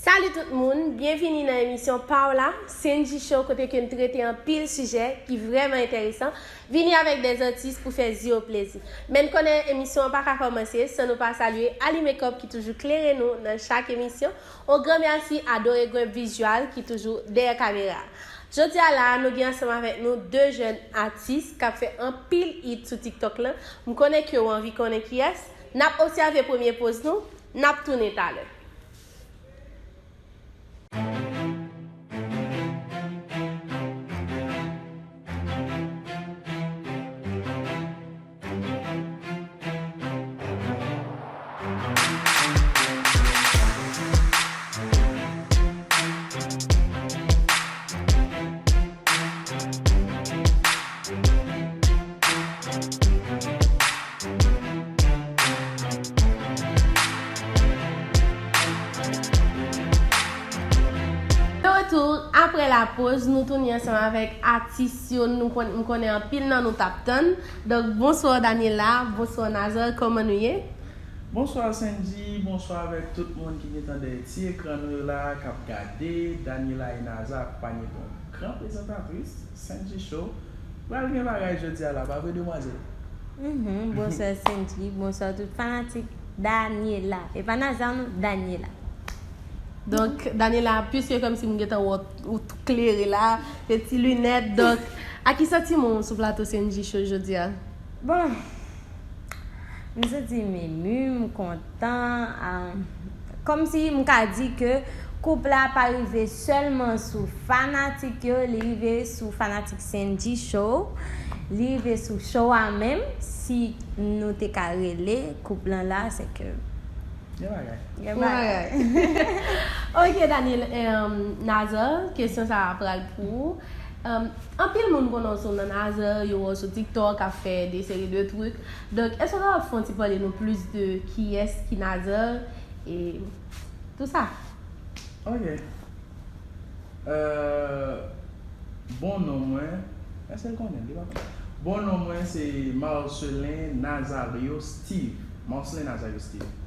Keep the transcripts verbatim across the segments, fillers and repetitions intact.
Salut tout moun, byenvini nan emisyon pa w la, Senji Show, kote ke n trete anpil sijè ki vrèman enteresan, vini avèk dè atis pou fè zye w plezi. Men n konnen emisyon an pa ka kòmanse san nou pa salye Ali Makeup ki toujou klere nou nan chak emisyon. On gran mèsi a Doré Gwen Visual ki toujou dèyè kamera. Jodi a la, nou gen ansanm avèk nou de jèn atis k ap fè anpil hit sou TikTok lan. M konnen ke w anvi konnen kiyès. N ap obsève premye poz nou, n ap tounen talè. De retour après la pause, nou tounen ansanm avèk atis yo, nou konn, m konnen anpil nan nou t ap tann. Donk, bonswa Daniela, bonswa Nazar, kòman nou ye? Bonswa Senji, bonswa avèk tout moun ki gentan dèyè ti ekran nou yo la, k ap gade. Daniela e Nazar akonpanye de yon gran prezantatris, Senji Show. Pral gen bagay jodi a la, pa vre demwazèl? Mhm, bonswa Senji, bonswa tout fanatik Daniela. E pa Nazar non, Daniela. Donk, Daniela, piske kòmsi m gentan wè w, ou t klere la, se ti linèt. Donk, a ki santiman w sou plato Senji Show jodi a? Bon, m santi m emu, m kontan. Ah, kòmsi m ka di ke koup la pa rive sèlman sou fanatik yo, li rive sou fanatik Senji Show, li rive sou show a menm, si nou te ka rele koup lan la, se ke Gen bagay. Gen bagay. Ok, Daniel, em, Nazar, kesyon sa a pral pou ou. Em, anpil moun konnen w sou nan Nazar, yo wè w sou TikTok, ap fè de seri de truk. Donk, èske w kapab fè yon ti pale nou plis de kiyès ki Nazar e tou sa? Ok. Euh, bon non mwen, èske l konnen l? Li pa konnen. Bon non mwen se Marcelin Nazario Steve. Marcelin Nazario Steve.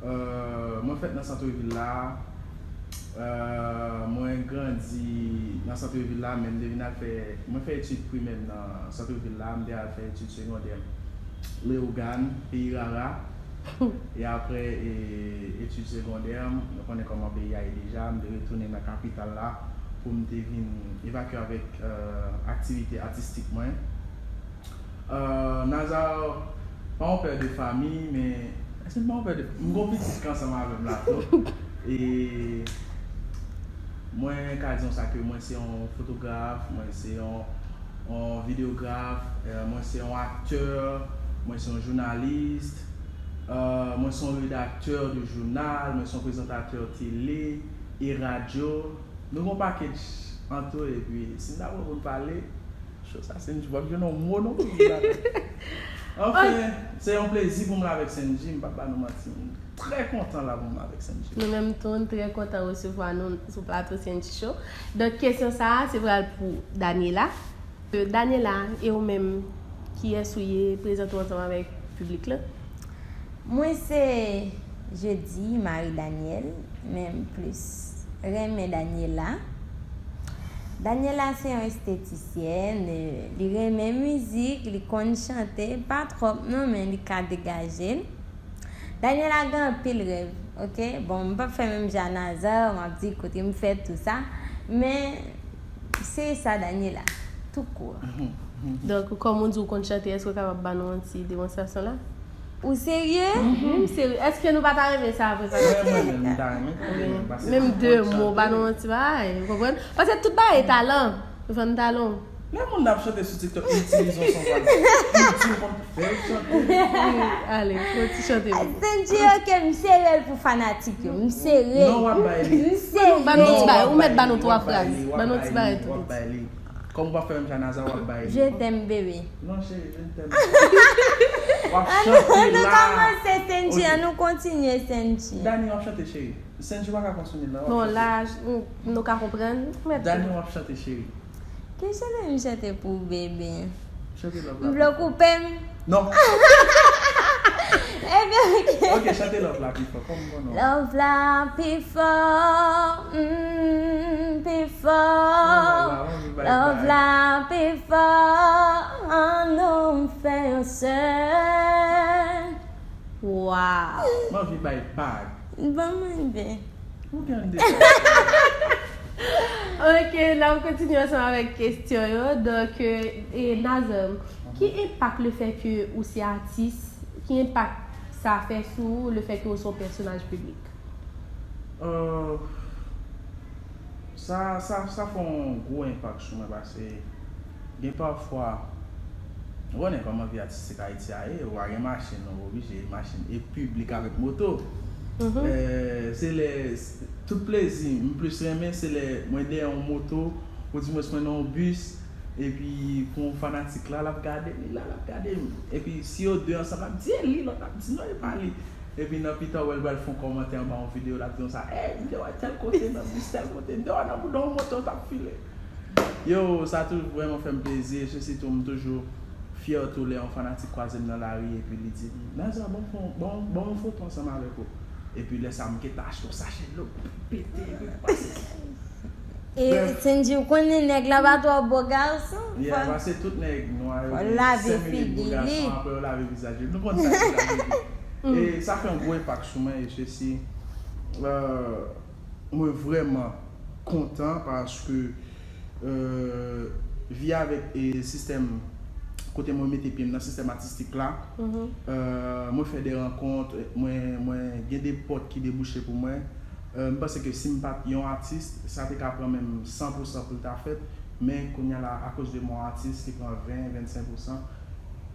Euh, mwen fèt nan santrevil la. Euh, mwen grandi nan santrevil la, men m te vin al fè, mwen fè etid primè m nan santrevil la, m te al fè etid segondè m Leyogàn, peyi rara. E apre, e, etid segondè, nou konnen kòman peyi a ye deja, m te retounen nan kapital la pou m te vin evakye avèk, euh, aktivite atistik mwen. Euh, Nazar, pa yon pè de fami, men, èske m pa yon pè de, m gon pitit ki ansanm avè m la tou. E mwen ka di w sa ke mwen se yon fotograf, mwen se yon yon videograf, euh, mwen se yon aktè, mwen se yon jounalis, euh, mwen se yon redaktè de jounal, mwen se yon prezantatè tele e radyo. Nou gon pakèt an tou, epi si n ta pran pou n pale, cho sa, Senji p ap jwenn yon mo non pou di ladan. Anfen, se yon plezi pou m la avèk Senji, m p ap ba nou manti, m trè kontan la pou m la avèk Senji. Nou menm tou, n trè kontan resevwa nou sou plato Senji Show. Donk, kesyon sa a, se pral pou Daniela. Daniela, e ou menm, kiyès ou ye? Prezante w ansanm avèk piblik la. Mwen se Jeudi Marie Daniel, men m plis renmen Daniela. Daniela se yon estetisyèn, li renmen mizik, li konn chante, pa twòp non, men li ka degaje l. Daniela gen anpil rèv, ok? Bon, m p ap fè menm jan Nazar, m ap di kote m fèt, tou sa. Men, se sa Daniela, tou kou. Donk, kòm ou di ou konn chante, èske ou kapab ba nou yon ti demonstrasyon la? Ou serye? Wi, m serye. Èske nou pa ta renmen sa apre sa? Mwen, mwen menm, m ta renmen, m ta renmen pase. Menm de mo, ba nou yon ti bagay, ou konprann? Paske tout bagay talan, vann talan. Lè moun ap chante sou TikTok, li itilize yon son vokal. Li di w konn fè l chante. Wi, ale, fè yon ti chante pou nou. Senji, ok, m sere l pou fanatik yo. M sere l. Non, w ap bay li. M sere l. Ba nou ti bagay, ou mèt ba nou twa fraz. Ba nou ti bagay tou piti. Kòm ou pa fè menm jan Nazar, w ap bay li. Je t'aime, bébé. Non, cheri, je ne t'aime pas. W ap chante la. An nou kòmanse, Senji, an nou kontinye, Senji. Dani, w ap chante, cheri. Senji pa ka kontinye la, w ap chante. Bon, la, nou ka konprann. Dani, w ap chante, cheri. Ki chante m chante pou bebe? Chante lòt la. M vle w koupe m. Non. Ebyen, ok. Ok, chante love la pi fò. Kòm bon non. Love la pi fò, mm, pi fò. Oh la la, on vin bay love vibe. La pi fò, an nou fè yon sèl. Wow. M anvi bay bag. Ban mwen de. Ou gen de. Ok, n ap kontinye ansanm avèk kesyon yo. Donk, e, e, Nazan, ki enpak le fè ke ou se atis, ki enpak sa fè sou ou, le fè ke ou se yon pèsonaj piblik? Euh, sa, sa, sa fè yon gwo enpak sou mwen, paske gen pafwa, ou konnen kòman vi atistik Ayiti a ye, ou pa gen machin, ou oblije machin e piblik avèk moto. Mhm. Eh, se lè, tout plezi m plis renmen, se lè mwen dèyè yon moto, oudimwens mwen nan yon bis, epi pou yon fanatik la, l ap gade m, li la, l ap gade m. Epi si yo de ansanm, l ap di, "E li," lòt la ap di, "Non, e pa li." Epi nan pita, w wè l pral fè yon kòmantè anba yon videyo, l ap di konsa, "Ey, m te wè tèl kote nan bis, tèl kote, m te wè nan bouda yon moto, w t ap file." Yo, sa toujou vrèman fè m plezi, e sesitou m toujou fyè tou lè yon fanatik kwaze m nan lari epi li di m, "Nazar, ban m fè yon, ban m, ban m yon foto ansanm avèk ou." Epi lè sa a, m gentan achte yon sachè dlo, m pete, epi m pase. E Bref. Senji, ou konnen nèg la pa twò bo gason. Yeah, paske tout nèg nwa yo gen senk minit bo gason, apre yo lave vizaj yo. Nou konn sa deja, baby. E sa fè yon gwo enpak sou mwen, e sesi, euh, mwen vrèman kontan paske, euh, vi avèk, e, sistèm kote mwen mete pye m nan sistèm atistik la, euh, mwen fè de rankont, mwen, mwen gen de pòt ki debouche pou mwen. Euh, m panse ke si m pa t yon atis, sa te ka pran menm san pou san pou l ta fèt, men kounye a la, akoz de mwen yon atis, li pran ven, vennsenk pou san.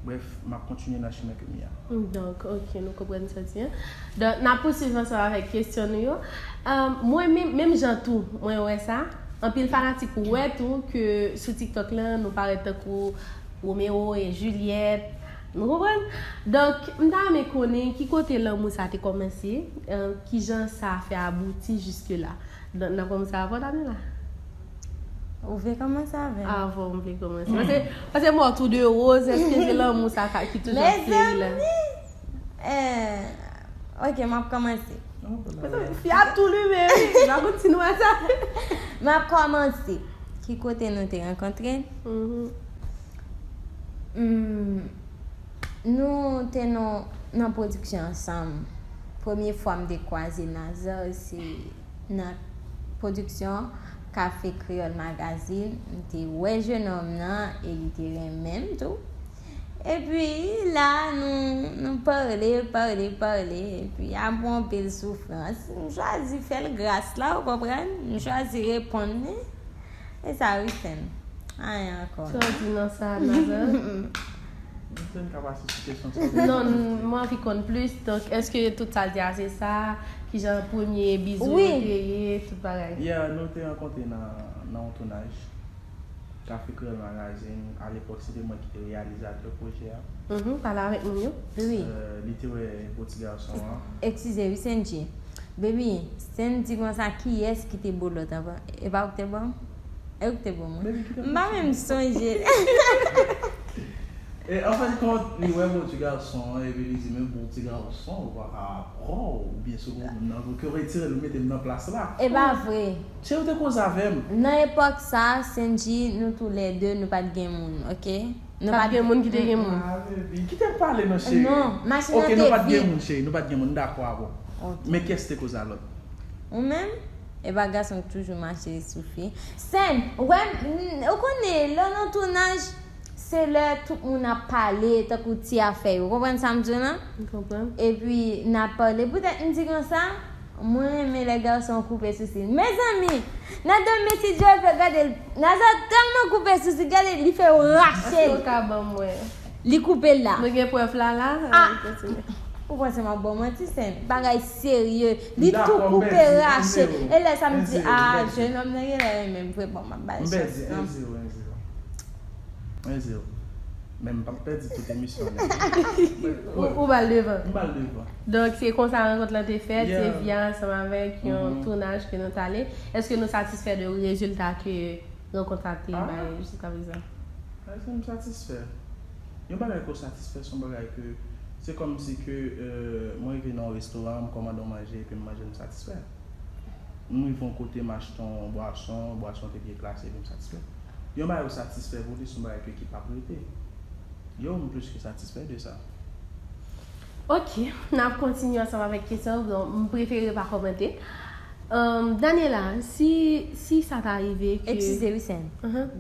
Bref, m ap kontinye nan chimen ke m ye a. Donk, ok, nou konprann sa w di a. Donk, n ap pouswiv ansanm avèk kesyon nou yo. Euh, mwen menm, menm jan tou, mwen wè sa. Anpil fanatik wè tou ke sou TikTok lan, nou parèt tankou Romeo e Juliet. Nou konprann? Donk, m ta renmen konnen ki kote lanmou sa te kòmanse, euh, kijan sa fè abouti jiske la. Donk, n ap kòmanse avè w, Daniela? Ou vle kòmanse avè m? Avè w, m vle kòmanse. Paske, paske m wè w tou de woz, èske se lanmou sa ka, ki toujou ap fleri la? Mezanmi! Eh, ok, m ap kòmanse. Fi a tou limen, wi. M pa konn si nou wè sa. M ap kòmanse. Ki kote nou te rankontre? Mhm. Hmm, nou te nan, nan pwodiksyon ansanm. Premye fwa m te kwaze Nazar, se nan pwodiksyon Kafe Kreyòl Magazine. M te wè jenòm nan e li te renmen m tou. Epi la, nou, nou pale, pale, pale. Epi apre anpil soufrans, m chwazi fè l gras la, ou konprann? M chwazi reponn li. E sa, wi, sè m. Anyen ankò. Sa w di nan sa, Nazar? Mwen ka pase sou kesyon sa. Non, mwen anvi konn plis. Donk, èske tout sa l di a se sa? Kijan premye bizou yo te ye, tout bagay? Yeah, nou te rankontre nan, nan yon tounaj. Kafe Kreyòl Magazine, alepòk, se te mwen ki te reyalizatè pwojè a. Mhm, pale avèk moun yo. Wi. Euh, li te wè gwo ti gason an. Eskize, wi, Senji. Baby, Senji di konsa, kiyès ki te bo lòt anvan? E pa ou ki te ban m? E ou ki te ban mwen? Baby, ki te... M pa menm sonje. E, an fen de kont, li wè gwo ti gason an, epi li di, "Men bon ti gason, ou pa ka pran, oubyen se gwo moun nan, pou ke w retire l, ou mete m nan plas la." E pa vre. Cheri, ou te koze avè m. Nan epòk sa, Senji, nou toulède, nou pa t gen moun, ok? Nou pa t gen moun ki te gen moun. Ah, baby, kite m pale non, cheri. Non, machin nan te vid. Ok, nou pa t gen moun, cheri, nou pa t gen moun, m dakò avè w. Ok. Men kiyès te koze a lòt? Ou menm? E pa gason ki toujou mache sou fi. Sèn, ou wè, m, ou konnen, lè w nan tounaj, se lè tout moun ap pale, tankou ti afè yo. Ou konprann sa m di w lan? M konprann. Epi, n ap pale. Poutèt m di konsa, mwen renmen lè gason koupe sousi l. Mezanmi, Nazar mete djòl fè gade l. Nazar tèlman koupe sousi l, gade li fè yo rache l. Èske w ka ban mwen? Li koupe l la. Nou gen prèv la, la? Ah! Ou panse m ap ba w manti, sè m? Bagay serye. Li tou koupe, rache. E lè sa m di, ah, jenòm nan genlè renmen m vre, bon, m ap ba l chans lan. Mwen di w. Men m p ap pèdi tout emisyon an. Ou, ou ba l devan. M ba l devan. Donk, se konsa rankont lan te fèt, se via ansanm avèk yon tounaj ke nou t ale. Èske nou satisfè de rezilta ke rankont la te bay jiskaprezan? Èske m satisfè? Yon bagay ke w satisfè, se yon bagay ke Se kòmsi ke euh, mwen rive nan yon restoran, m kòmande yon manje epi m manje, m satisfè. M rive yon kote, m achte yon bwason, bwason te byen klase epi m satisfè. Yon bagay ou satisfè pou li se yon bagay ke ki p ap rete. Yo, m plis ke satisfè de sa. Ok, n ap kontinye ansanm avèk kesyon. Bon, m prefere pa kòmante. Um, Daniela, si, si sa ta rive ke... Eskize wi, Sèn.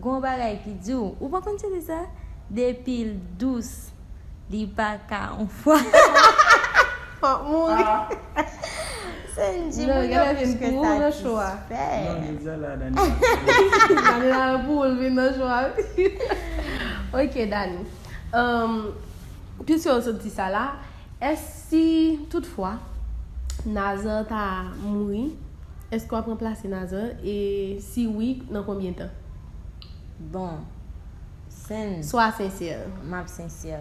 Gon bagay ki di w, ou pa konn se de sa? Depi l dous, li pa ka on fwa. Fòk mouri. Sèn di moun yo plis ke satisfè. Non, Daniela, Daniela. Daniela pou l vin nan cho a. Ok, Dani. Um, Piske w sot di sa la, èske si toutfwa Nazar ta mouri, èske w ap ranplase Nazar? E si wi, nan konbyen tan? Bon, Sèn. Swa sensè. M ap sensè.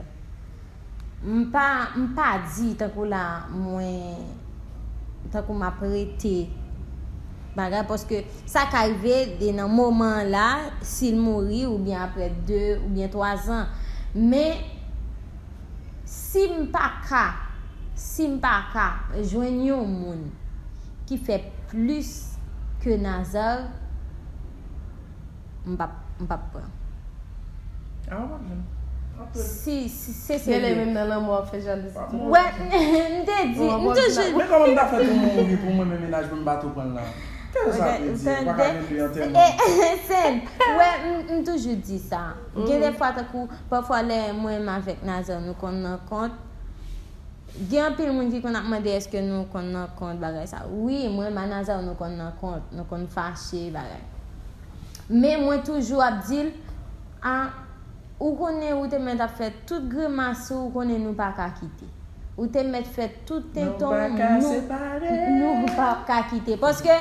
M pa, m pa di tankou la, mwen, tankou m ap rete bagay, paske sa ka rive de nan moman an la, si l mouri, oubyen apre de, oubyen twa zan. Men, si m pa ka, si m pa ka jwenn yon moun ki fè plis ke Nazar, m p ap, m p ap pran. Ah, w ap jwenn. Si, si, se Genlè serye. Menm nan lanmò w ap fè jan de sa. Wè, m te di, m toujou. Men kòman m ta fè pou mouri pou mwen, men mennaj mwen m pa tou pran l la? Kisa sa vle di? Ou pa ka gen de antèman. Sèn, wè, m, m toujou di sa. Gen de fwa, tankou, pafwa lè mwen menm avèk Nazar nou konn nan kont, gen anpil moun ki konn ap mande èske nou konn nan kont bagay sa. Wi, mwen menm a Nazar nou konn nan kont, nou konn fache bagay. Men mwen toujou ap di l, a, ou konnen ou te mèt ap fè tout grimas ou, ou konnen nou pa ka kite. Ou te mèt fè tout tenton nou, nou pa ka kite. Paske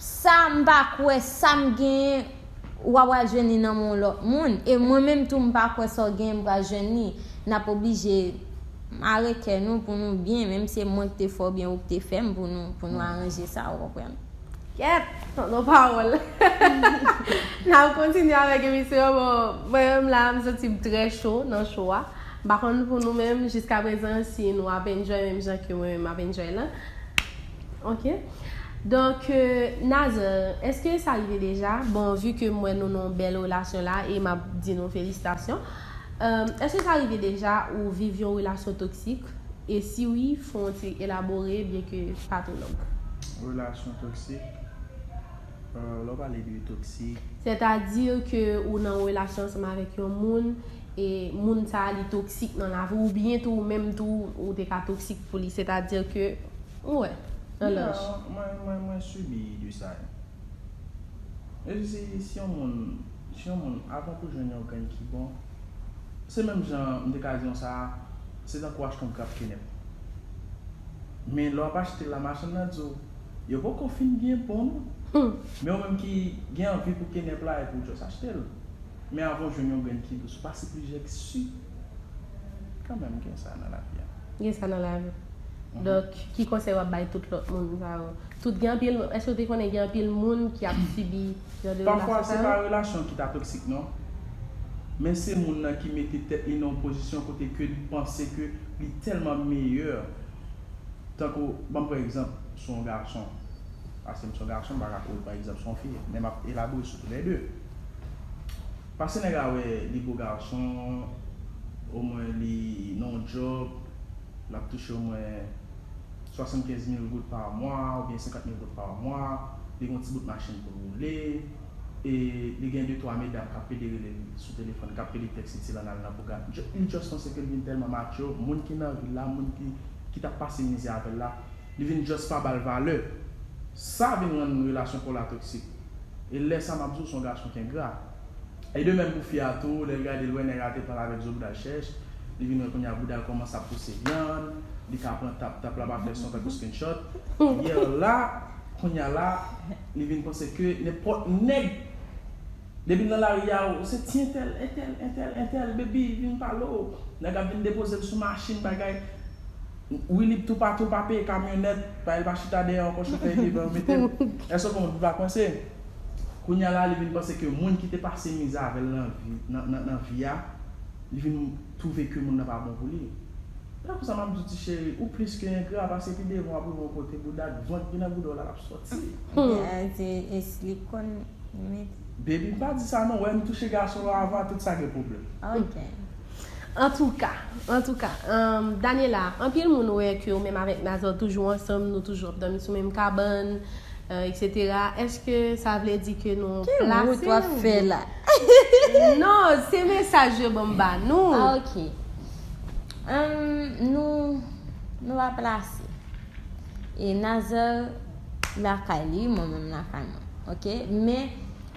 sa m pa kwè, sa m genyen, w a pral jwenn li nan men yon lòt moun. E mwen menm tou, m pa kwè sa w genyen, m pral jwenn li. N ap oblije mare kè nou pou nou byen, menm si se mwen ki te fè w oubyen ou ki te fè m pou nou, pou nou aranje sa, ou konprann? Kèt, tonton pawòl. N ap kontinye avèk emisyon. Bon, mwen menm la, m santi m trè cho nan cho a. M pa konn pou nou menm, jiska prezan, si nou ap enjoy menm jan ke mwen menm m ap enjoy la. Ok. Donk, euh, Nazar, èske sa rive deja? Bon, vi ke m wè nou nan yon bèl relasyon la, e m ap di nou felisitasyon. Euh, èske sa rive deja ou viv yon relasyon toksik? E si wi, fè yon ti elabore, byen ke pa twò long. Relasyon toksik. Euh, lè w pale de toksik. Sètadi ke ou nan yon relasyon ansanm avèk yon moun, e moun sa a li toksik nan lavi w, oubyen tou ou menm tou ou te ka toksik pou li, sètadi ke, ou wè, nan lòj. Non, mwen, mwen, mwen sibi de sa. E si, si yon moun, si yon moun, avan pou jwenn yon grenn ki bon, se menm jan m te ka di w sa, se tankou achte yon grap kenèp. Men lè w ap achte l la, machann nan di w, yo poko fin byen bon non. Men ou menm ki gen anvi pou kenèp la, epi w just achte l. Men avan w jwenn yon grenn ki dous, ou pase plizyè ki si. Kanmenm gen sa nan lavi a. Gen sa nan lavi. Donk, ki konsèy w ap bay tout lòt moun sa yo? Tout gen anpil, èske w te konnen gen anpil moun ki ap sibi jan de Pafwa, relasyon se sa pa yo? Relasyon ki ta toksik, non. Men se moun nan ki mete tèt li nan yon pozisyon kote ke li panse ke li tèlman meyè. Tankou, ban m pran egzanp sou yon gason. Paske m se yon gason, m pa ka kouri pran egzanp sou yon fi. Men m ap elabore sou toulède. Paske nèg la wè li bo gason, omwen li nan yon djòb, l ap touche omwen swasannkenz mil goud pa mwa oubyen senkant mil goud pa mwa, li gen yon ti bout machin pou l woule, e li gen de twa medam k ap pede rele l sou telefòn, k ap pede tèks li, ti Lannal nan pou gad. Li just panse ke l vin tèlman matcho, moun ki nan vi l la, moun ki, ki t ap pase mizè avè l la, li vin just pa ba l valè. Sa vin rann relasyon pa w la toksik. E lè sa m ap di w, se yon gason ki engra. E de menm pou fi a tou, lè l gade l wè nèg la te pran l avèk zo bouda l chèch, li vin wè kounye a bouda l kòmanse ap pouse vyann, li ka pran tap, tap la pa fè son tankou screenshot. Yè la, kounye a la, li vin panse ke nenpòt nèg, depi l nan lari a, ou se ti entèl, entèl, entèl, entèl, baby, vin pale w. Nèg ap vin depoze l sou machin, bagay. Wi, li toupatou, l pa peye kamyonèt, pa, li pa chita dèyè ankò, chofè Uber mete l. Èske w konprann? Li pa kwense. Kounye a la, li vin panse ke moun ki te pase mizè avè l nan vi, nan, nan, nan vi a, li vin twouve ke moun nan pa bon pou li. Tankou sa m ap di w, ti cheri, ou plis ke engra, paske pi devan w ap rive yon kote bouda, vant ki nan bouda w la, l ap sòti. Gade, e silikòn li mete. Baby, m pa di sa non, wè m touche gason yo avan, tout sa gen pwoblèm. Ok. Antouka, antouka, um, Daniela, anpil moun wè ke ou menm avèk Nazar toujou ansanm, nou toujou ap dòmi sou menm kabann, uh, et cetera. Èske sa vle di ke nou Ki plase wout w ap ou fè byen? La? Non, se mesaj yo ban m ba nou. Ah, ok. Hum, nou, nou pa plase. E Nazar lakay li, mwen menm lakay mwen. Ok? Men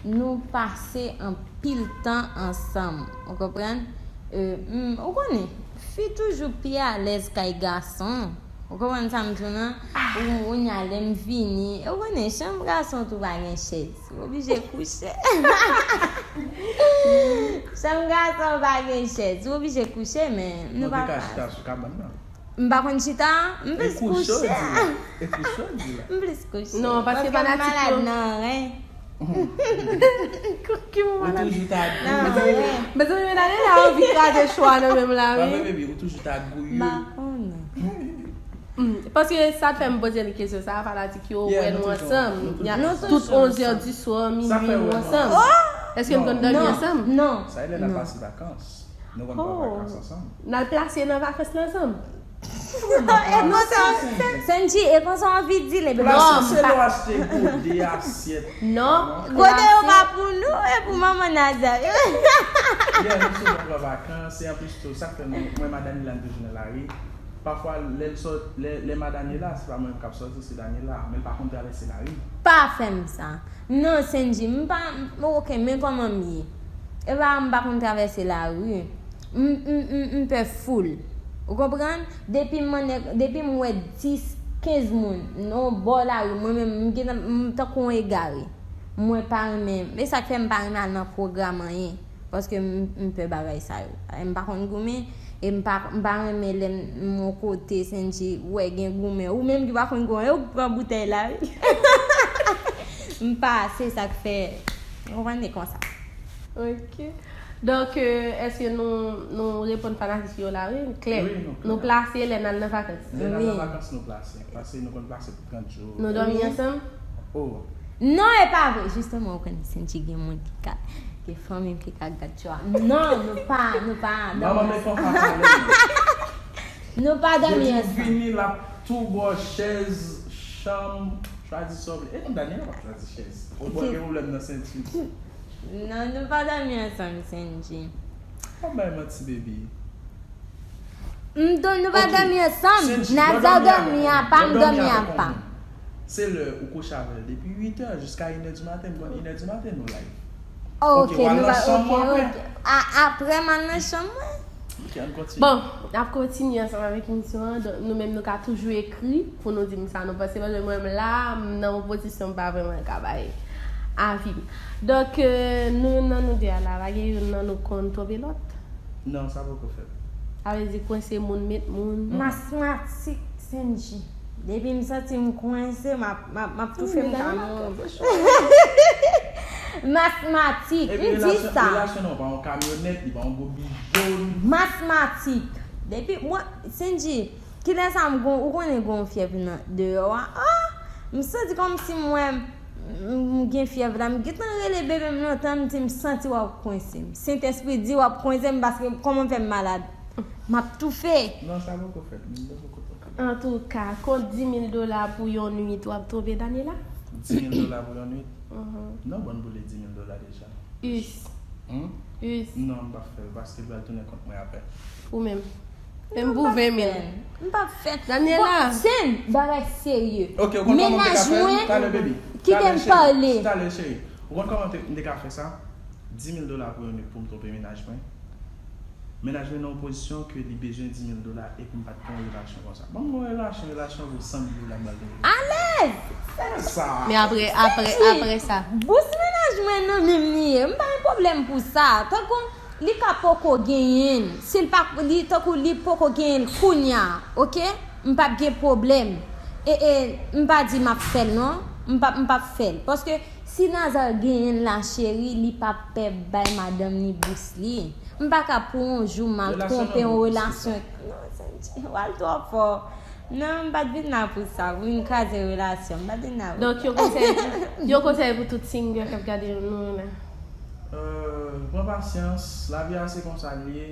nou pase anpil tan ansanm. Ou konprann? E, hum, ou konnen, fi toujou pi alèz kay gason. Ou konprann sa m di w lan? Ou, ou nya lè m vini. Ou konnen, chanm gason tou pa gen chèz. Ou oblije kouche. Chanm gason pa gen chèz. Ou oblije kouche, men nou Nou pa te ka chita sou kabann nan. M pa konn chita, m E plis kouche w kouche. di la. E kouche w di la. M plis kouche. Non, paske m fanatik malad yo- nan ren. Ki moun Ou malad? toujou ta Nan ren. Mezanmi, men ale la anvi kraze cho a nan menm la, Mwen wi. Baby, ou toujou ta M gouyou. pa konnen. Mm, paske sa t fè m poze l kesyon sa, fanatik yo Yeah, wè nou nou toujou- ansanm. nou toujou Ya, Nou tout toujou onz è di swa, Sa minui fè nou wè nou ansanm. ansanm. Èske nou konn dòmi Non, ansanm? Non. Sa e lè n ap Non. pase vakans. Nou konn pran Oh. vakans ansanm. N al plase nan vakans la ansanm. E konsa, Sendji, e konsa w anvi di li, bebe. Plase Non, se pa- lè w achte gode, asyèt. Non. Gode yo pa pou nou, e pou manman Nazar. Yeah, nou souvan pran vakans, e anplis tou, sa k fè nou, mwen, madanmi la, nou toujou nan lari. Pafwa, lè l sòt, lè, lè madanmi la, se pa mwen k ap sòti, se Daniela. Men l pa konn travèse lari. Pa fè m sa. Non, Sendji, m pa, m, ok, men kòman m ye. E pa, m pa konn travèse lari. M, m, m, m pè foul. Ou konprann? Depi m annik, depi m wè dis, kenz moun nan yon bò lari, mwen menm, m gentan, m tankou yon egare. Mwen pa renmen, e sa k fè m pa renmen al nan pwogram anyen. Paske m, m pè bagay sa yo. M pa konn goumen, e m pa, m pa renmen lè m, m yon kote, Sendji, wè gen goumen. Ou menm ki pa konn goumen, ou pran boutèy la, wi. M pa, se sa k fè, ou konprann, e konsa. Ok. Donk, euh, èske nou, nou reponn fanatik yo la, wi? Klè. Wi, nou klè. Nou plase lè n al nan vakans. Lè n al nan Wi. Vakans, nou plase. Pase nou konn plase pou trant jou. Nou dòmi Wi. Ansanm? Oh. Non, e pa vre. Jisteman, ou konnen, Sendji, gen moun ki ka, gen fanmi m ki ka gad cho a. Non, nou pa, nou pa dòmi Manman, men ansanm. Fanfan pale. Nou pa dòmi Depi ou ansanm. Vini, l ap tou bò chèz, chanm, chwazi sa w vle. E menm Daniela p ap chwazi chèz. Ou bò gen pwoblèm nan senti. Non, nou pa dòmi ansanm, Sendji. Pa bay manti, baby. M do-, nou pa Ok. dòmi ansanm. Senti, Nazar lè w dòmi dòmi avè- apa, m lè w dòmi avè apa. Mwen. Se lè ou kouche avè l depi uit è jiska inè di maten, m konn inè di maten nou live. Oh, Ok, ok, w al nou nan pa, chanm ok, ou apre. ok. A, apre m al nan chanm mwen. Ok, ann kontinye. Bon, n ap kontinye ansanm avèk emisyon an. Donk, nou menm, nou ka toujou ekri pou nou di m sa nou panse. Paske mwen menm la, m nan yon pozisyon m pa vrèman ka bay avi m. Donk, euh, nou youn nan nou de a la, pa gen youn nan nou konn twonpe lòt? Non, sa poko fèt. Sa vle di kwense moun, met moun. Masmatik, Sendji. Depi m santi m kwense, m ap, m ap, m ap toufe m ka mouri. Masmatik, Epi m di relasyon, sa. Relasyon nan pa yon kamyonèt, li pa yon gwo bijou. Masmatik. Depi mwen, Sendji, kilè sa m gon, ou konnen gon fyèv nan deyò a. Ah! M santi kòmsi mwen, m, m gen fyèv la. M gentan rele bebe m lontan, m di m santi w ap kwense m. Sentespri di w ap kwense m paske kòman m fè m malad? M ap toufe. Non, sa poko fèt. M poko twonpe. Antouka, kont dis mil dola pou yon nwit, w ap twonpe Daniela? Dis mil dola pou yon nwit? Mhm. Non, bon, boule dis mil dola deja. Us. Hmm? Us. Non, m p ap fè l paske l pral tounen kont mwen apre. Ou menm. Menm pou ven mil. M p ap fè. Daniela. Bon, Sen, bagay serye. Ok, ou konn kòman m te ka Mennaj fè l? mwen Talè, baby. kite m pale. Talè, cheri. Ou konn kòman te- m te ka fè sa? Dis mil dola pou yon nwit pou m twonpe mennaj mwen. Mennaj mwen nan yon pozisyon ke li bezwen dis mil dola epi m pa t gen yon relasyon konsa. Ban m yon relasyon, relasyon pou san mil dola m pral twonpe. Alèz! Fè sa. Men apre, apre, Senti. Apre sa. Bous mennaj mwen nan men m li ye. M pa gen pwoblèm pou sa. Tankou li ka poko genyen l. Si l pa, li, tankou li poko genyen l kounya, ok? M p ap gen pwoblèm. E, e, m pa di m ap fè l non. M p ap, m p ap fè l. Paske si Nazar genyen l la, cheri, li p ap pè bay madanm ni bous li. M pa ka pou yon jou m al twonpe yon relasyon. Non, Sanji, w al twò fò. Non, m pa t vin la pou sa, pou vin kraze relasyon. M pa t vin la pou sa. Donk, yon konsèy, yon konsèy pou tout single k ap gade nou la. Euh, pran pasyans, lavi a se konsa l ye.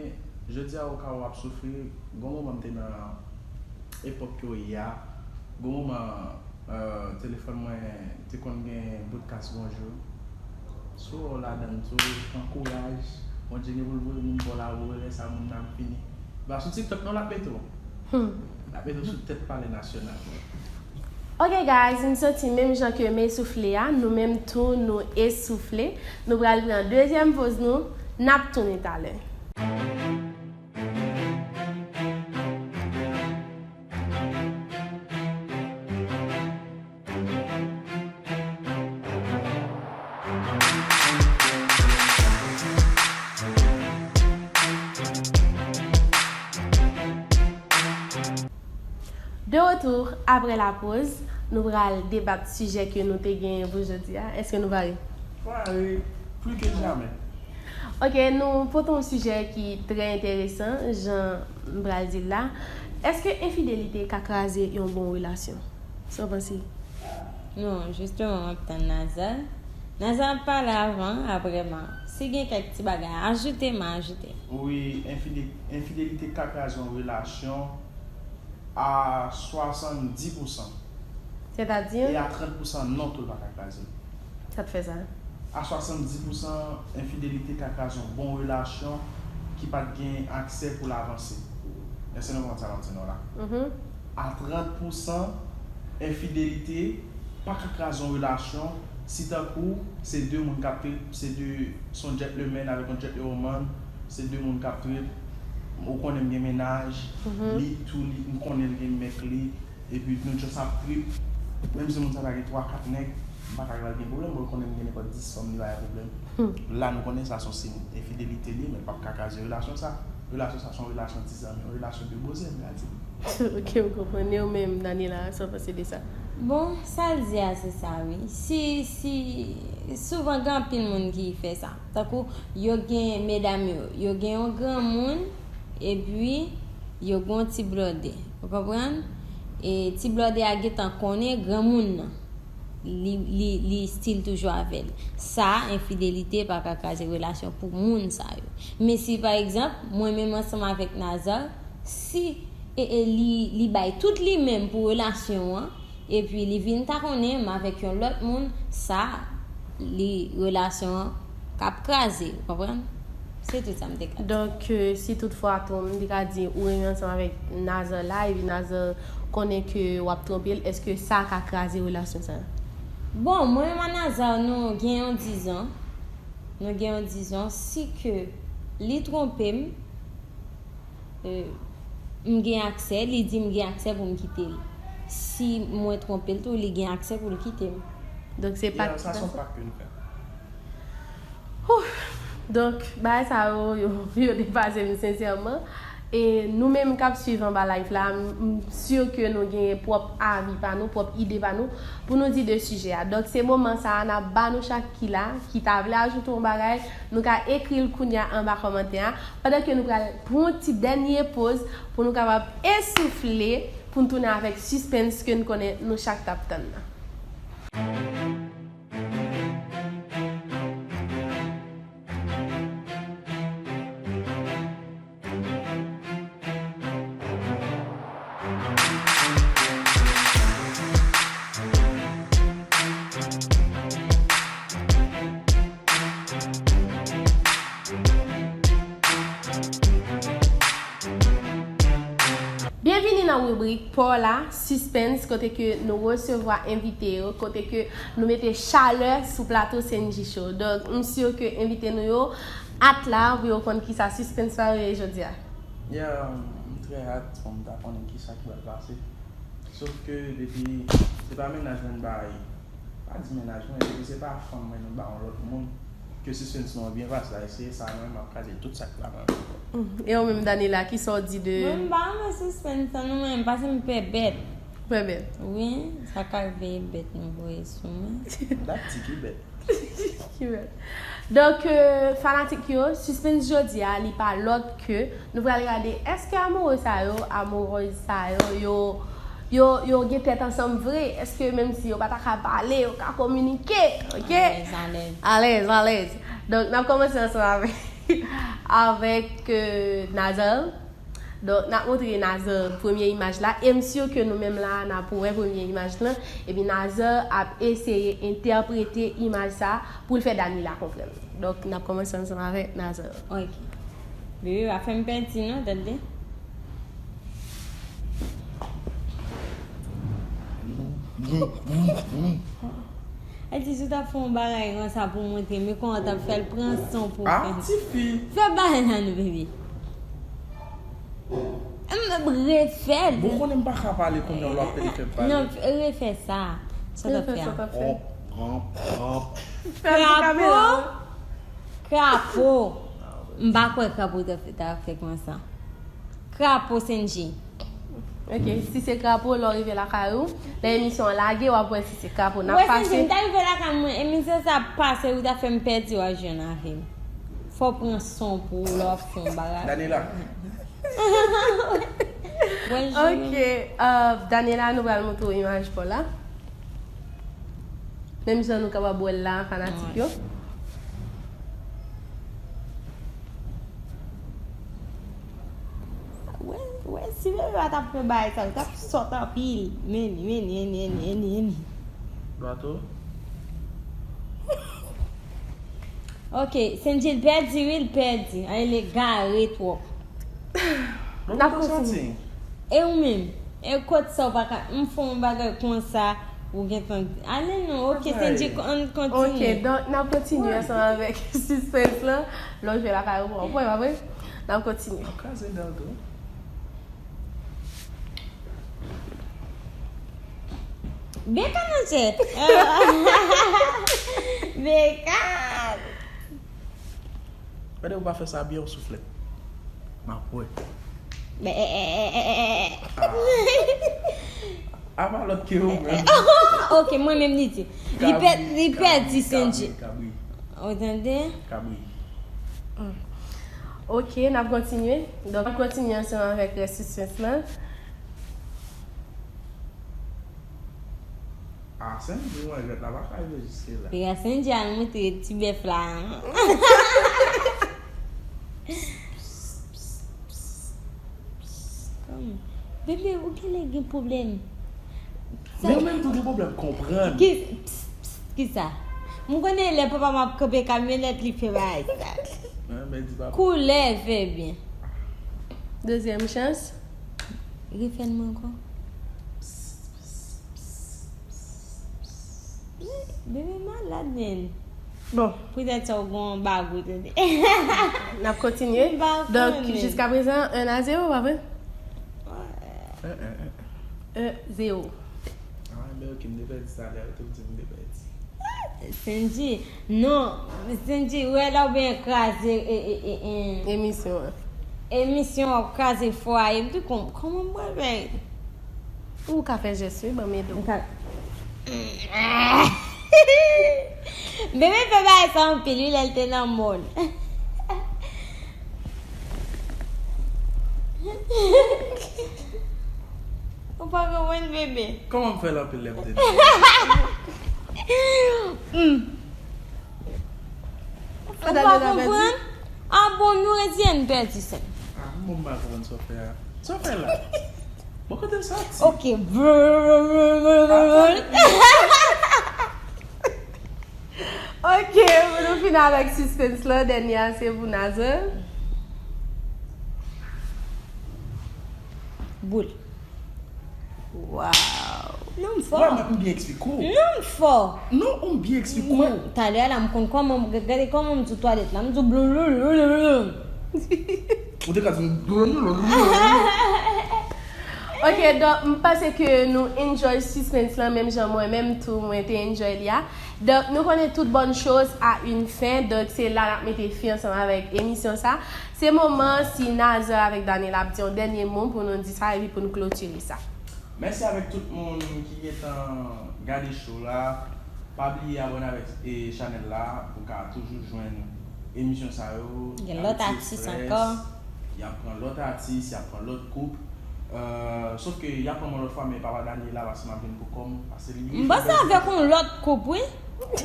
Jodi a, o ka w ap soufri, gon moman m te nan epòk ke w ye a, gon moman, euh, telefòn mwen te konn gen bout kas bonjou. Si w wè w ladan l tou, pran kouraj. Bondye gen pou l voye moun ba w la, ou wè lè sa moun nan ap vini. Pa sou TikTok non l ap mete w. Hmm. L ap mete w sou tèt palè nasyonal. Ok guys, m santi menm jan ke m esoufle a, nou menm tou nou esoufle. Nou pral pran dezyèm poz nou, n ap tounen talè. De retour après la pause, nou pral debat sijè ke nou te genyen pou jodi a. Èske nou pare? Pare, pli ke jamè. Ok, nou pote yon sijè ki trè enteresan, jan m pral di l la. Èske enfidelite ka kraze yon bon relasyon? Sa w panse? Non, jisteman, m ap tann Nazar. Nazar ap pale avan, apre m a, si gen kèk ti bagay a ajoute, m a ajoute. Wi, enfide-, enfidelite ka kraze yon relasyon a swasanndis pousan. Sètadi? E a trant pousan non tou l pa ka kraze l. Sa t fè sa? A swasanndis pousan, enfidelite ka kraze yon bon relasyon ki pa t gen aksè pou l avanse. Èske nou konprann sa m ap di nou la? Mhm. A trant pousan, enfidelite pa ka kraze yon relasyon si tankou se de moun k ap trip, se de, se yon gentleman avèk yon gentlewoman, se de moun k ap trip, ou konnen m gen mennaj, mhm, li tou, li, m konnen l gen mèk li, epi nou just ap trip, menm si moun sa ta gen twa, kat nèg, m pa ka al gen pwoblèm, bon, l konnen m gen nenpòt dis fanm, li pa gen pwoblèm. Hmm. La, nou konnen sa se yon siy enfidelite li ye, men l p ap ka kraze relasyon sa. Relasyon sa se yon relasyon ti zanmi, yon relasyon de bozè, m ka di. Ok, m konprann. E ou menm, Daniela, sa w panse de sa? Bon, sa l di a, se sa, wi. Si, si, souvan gen anpil moun ki fè sa. Tankou, yo gen medam yo, yo gen yon granmoun, epi yo gen yon ti blòdè. Ou konprann? E ti blòdè a gentan konnen granmoun nan. Li, li, li still toujou avè l. Sa, enfidelite pa ka kraze relasyon pou moun sa yo. Men si, pa egzanp, mwen menm ansanm avèk Nazar, si, e, e li, li bay tout li menm pou relasyon an, epi li vin ta konnen m avèk yon lòt moun, sa, li, relasyon an k ap kraze, ou konprann? Se tout sa m te ka di. Donk, euh, si toutfwa tou, m te ka di ou renmen ansanm avèk Nazar la, epi Nazar konnen ke w ap twonpe l, èske sa ka kraze relasyon sa? Bon, mwen menm a Nazar, nou gen yon dizan. Nou gen yon dizan, si ke li twonpe m, euh, m gen aksè, li di m gen aksè pou m kite l. Si mwen twonpe l tou, li gen aksè pou l kite m. Donk, se pa... Ya, sa se yon pak ke nou fè. Donk, bagay sa yo, yo, yo depase m sensèman. E nou menm k ap swiv anba live la, m, m si ke nou gen pwòp avi pa nou, pwòp ide pa nou, pou nou di de sijè a. Donk, se moman sa a, n ap ba nou chak ki la, ki ta vle ajoute yon bagay, nou ka ekri l kounye a anba kòmantè a, pandan ke nou pral pran yon ti dènye poz pou nou kapab esoufle, pou n tounen avèk sispens ke n konnen nou chak t ap tann nan. Byenvini nan ribrik pa w la, Sispens, kote ke nou resevwa envite yo, kote ke nou mete chalè sou plato Senji Show. Donk, m si ke envite nou yo at la pou yo konn kisa Sispens la ye jodi a. Yeah, m trè at pou m ta konnen kisa ki pral pase. Sof ke depi se pa mennaj mwen bay, pa di mennaj mwen, depi se pa fanm mwen nou ba yon lòt moun, ke sispens nou an byen pase la, e se sa mwen, m ap kraze tout sa k pa mwen ankò. Mm. E ou menm, Daniela, kisa w di de... Mwen, m pa renmen sispens sa non, mwen, paske m pè bèt. Trè bèl. Wi, sa ka rive e bèt nou voye sou mwen. Dat ti ki bèt. Ki bèl. Donk, euh, fanatik yo, sispens jodi a, li pa lòt ke nou pral gade èske amoureux sa yo, amoureuses sa yo, yo, yo, yo gen tèt ansanm vre? Èske menm si yo pa ta ka pale, yo ka kominike? Ok? Alèz, alèz. Alèz, alèz. Donk, n ap kòmanse ansanm avèk, avèk euh, Nazar. Donk, n ap montre Nazar premye imaj la. E m si ke nou menm la, n ap wè premye imaj lan. Epi Nazar ap eseye entèprete imaj sa pou l fè Danila konprann. Donk, n ap kòmanse ansanm avèk Nazar. Ok. Bebe, pa fè m pèdi non, tande. Ay di, si w ta fè yon bagay konsa pou montre, men kòman w t ap fè l pran san pou w fè. Ah, tifi. Fè bagay la non, bebe. M refè l. Bon, konnen m pa ka pale kounye a, w ap pede fè m pale. Non, refè sa. Sa w t ap fè a. Sa w t ap fè. Hop, hop, hop. Fè l sou kamera. Krapo. M pa kwè krapo ta fè, ta fè konsa. Krapo, Sendji. Ok, si se krapo, lè w rive lakay ou, lè emisyon an lage, w ap wè si se krapo. N ap Wè, Sendji, pase. M ta rive lakay mwen, emisyon sa ap pase, ou ta fè m pèdi, w ap jwenn avè m. Fò w pran san pou w lè w ap fè yon bagay. Danila. Wè, Ok, euh, Daniela, nou pral montre w imaj pa w la. Menm jan nou kapab wè l la, fanatik yo. Wè, wè, si bebe a t ap fè bagay sa, li t ap sòt anpil. Men li, men li, men li, men li, men li, men li. Bato. Ok, Sendji, l pèdi, wi, l pèdi. Ay, l egare twòp. Mwen kontan santi. E ou menm? E kot sa w pa ka, m fè yon bagay konsa, ou gentan, ale non, ok, Sendji, ann kontinye. Ok, donk, n ap kontinye ansanm avèk sispens lan. Lè w jwe lakay ou, w pran pwen, pa vre? N ap kontinye. Ap kraze dal tou. Beka nan chè. Beka. Gade ou pa fè sa byen, ou souflèt. M ap wè. Bè, eh, eh, eh, eh, eh, eh. Apa lòt ke ou menm. Ok, mwen menm li di. Li pè, li pèdi Sendji. Kabri. Ou tande? Kabri. Ok, n ap kontinye. Donk, n ap kontinye ansanm avèk rès sispens lan. Ah, Sendji, mwen jwèt la pa ka rive jiske la. Piga Sendji al montre ti bèf la. Bebe, ou genlè gen pwoblèm. Men ou menm tou gen pwoblèm konprann. Ki, pss, pss, ki sa? M konnen lè papa m ap kanpe kamyonèt, li fè bagay sa. Men di papa. Koulè fè byen. Dezyèm chans. Refè l mwen ankò. Bebe malad, men. Bon. Poutèt sa, ou gon bagou, tande. N ap kontinye. Donk, jiska prezan, un a zéro, pa vre? Un, un, un. Un zéro. Ah, men ok, m te pèdi talè, ou te di m te pèdi. Sendji, non, Sendji, wè la ou byen kraze e, e, e, e. Emisyon an. Emisyon an ap kraze fwaye m, tou kon-, kòman m pral fè? Ou ka fè jès, wi, ban m ede w. M ka. Bebe fè bagay sa anpil, wi, lè l te nan mòn. Ou pa konprann, bebe? Kòman m fè l anpil lè m te nan Ou pa konprann? Ah bon, nou retire n pèdi sèn. Ah, bon, m pa konprann sa w fè a. Sa w fè la? Bon, kote l soti? Ok. Brrr. Ok, pou nou fini avèk sispens lan, dènye a se pou Nazar. Boul. Wow. Non, m fò. Wè, mwen, m byen eksplike w. Non, m fò. Non, m byen eksplike w. Mwen, talè a la, m konn kòman, m gade kòman m sou twalèt la, m di blou, blou, blou, blou. Ou te ka di m. Ok, donk, m panse ke nou enjoy sispens lan, menm jan mwen menm tou, mwen te enjoy li a. Donk, nou konnen tout bonne chose a une fin, donk se la n ap mete fen ansanm avèk emisyon sa. Se moman si Nazar avèk Daniela ap di yon dènye mo pou nou di sa epi pou nou klotire sa. Mèsi avèk tout moun ki gentan gade show la. Pa bliye abòne avèk e, chanèl la pou ka toujou jwenn emisyon sa yo. Gen lòt atis ankò. Y ap pran lòt atis, y ap pran lòt koup. Euh, sof ke y ap pran mwen lòt fwa, men papa Daniela, paske m ap vin pou kò m. Paske li M panse avèk yon lòt koup, wi.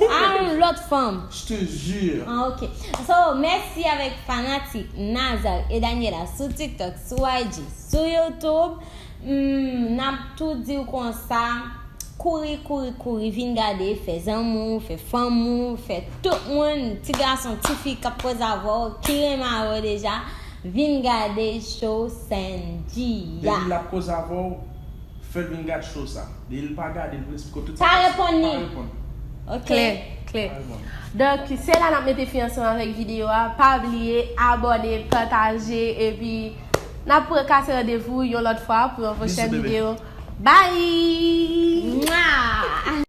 A yon lòt fanm. Je te jure. Ah, ok. So, mèsi avèk fanatik Nazal e Daniela sou TikTok, sou I G, sou YouTube. Hmm, n ap tou di w konsa, kouri, kouri, kouri, vin gade, fè zanmi w, fè fanmi w, fè tout moun, ti gason, ti fi k ap koze avè w, ki renmen avè w deja, vin gade show Sandy a. Depi l ap koze avè w, fè l vin gad show sa. Depi l pa gade l, pou l eksplike w tout Pa sa. reponn li. Pa reponn. Ok. Klè, klè. Pa reponn. Donk, se la n ap mete fen ansanm avèk videyo a. Pa bliye abòne, pataje, epi n ap kase randevou yon lòt fwa pou yon pwochèn Bisous, bebe. Videyo. Bye! Mwa!